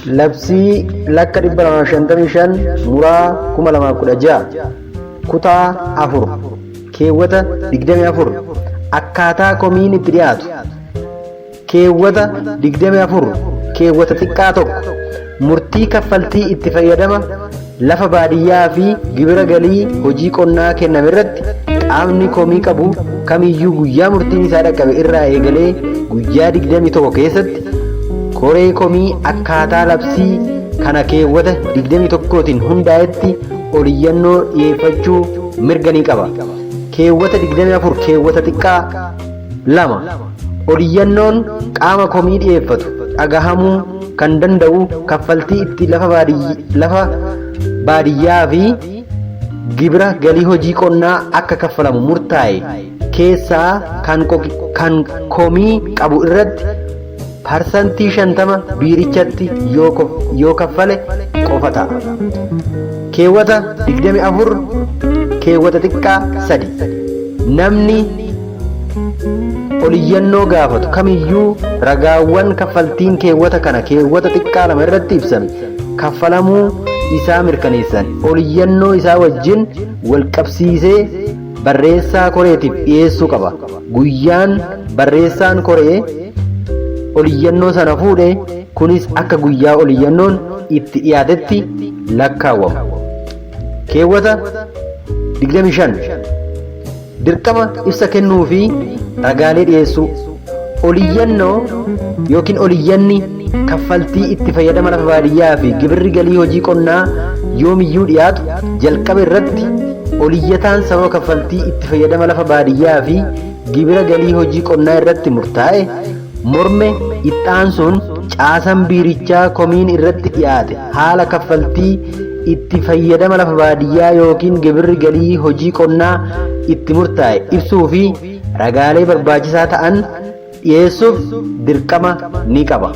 Labsii lakka 255 muraa 2016 kutaa 4 keewwata 24 akkaataa komiin itti dhiyaatu. Keewwata 24 keewwata xiqqaa 1 murtii kaffaltii itti fayyadama lafa baadiyyaa fi gibira galii hojii qonnaa kenname irratti qaamni komii qabu kamiyyuu guyyaa murtiin isaa dhaqqabe irraa eegalee guyyaa 21 keessatti koree komii akkaataa labsii kana keewwata 21tiin hundaa'etti oliyyannoo dhiyeeffachuu mirga ni qaba. Keewwata 24 keewwata xiqqaa 2 Oliyyannoon qaama komii dhiyeeffatu dhagahamuu kan danda'u kaffaltii itti lafa baadiyyaa fi gibira galii hojii qonnaa akka kaffalamu murtaa'e keessaa kan komii qabu irratti parsantii 50 biirichatti yoo kaffale qofa ta'a. Keewwata 24 keewwata xiqqaa 3 Namni oliyyannoo gaafatu kamiyyuu ragaawwan kaffaltiin keewwata kana keewwata xiqqaa 2 irratti ibsame kaffalamuu isaa mirkaneessan oliyyannoo isaa wajjin walqabsiisee barreessaa koreetiif dhiyeessuu qaba. Guyyaan barreessaan koree oliyyannoo sana fuudhe kunis akka guyyaa oliyyannoon itti dhiyaatetti lakkaawwama. Keewwata 25 Dirqama ibsa kennuu fi ragaalee dhiyeessuu. Oliyyannoo yookiin oliyyanni kaffaltii itti fayyadama lafa baadiyyaa fi gibirri galii hojii qonnaa yoomiyyuu dhiyaatu jalqaba irratti oliyyataan sababa kaffaltii itti fayyadama lafa baadiyyaa fi gibira galii hojii qonnaa irratti murtaa'e morme itti aansuun caasan biirichaa komiin irratti dhiyaate haala kaffaltii itti fayyadama lafa baadiyyaa yookiin gibirri galii hojii qonnaa itti murtaa'e ibsuu fi ragaalee barbaachisaa ta'an dhiyeessuuf dirqama ni qaba.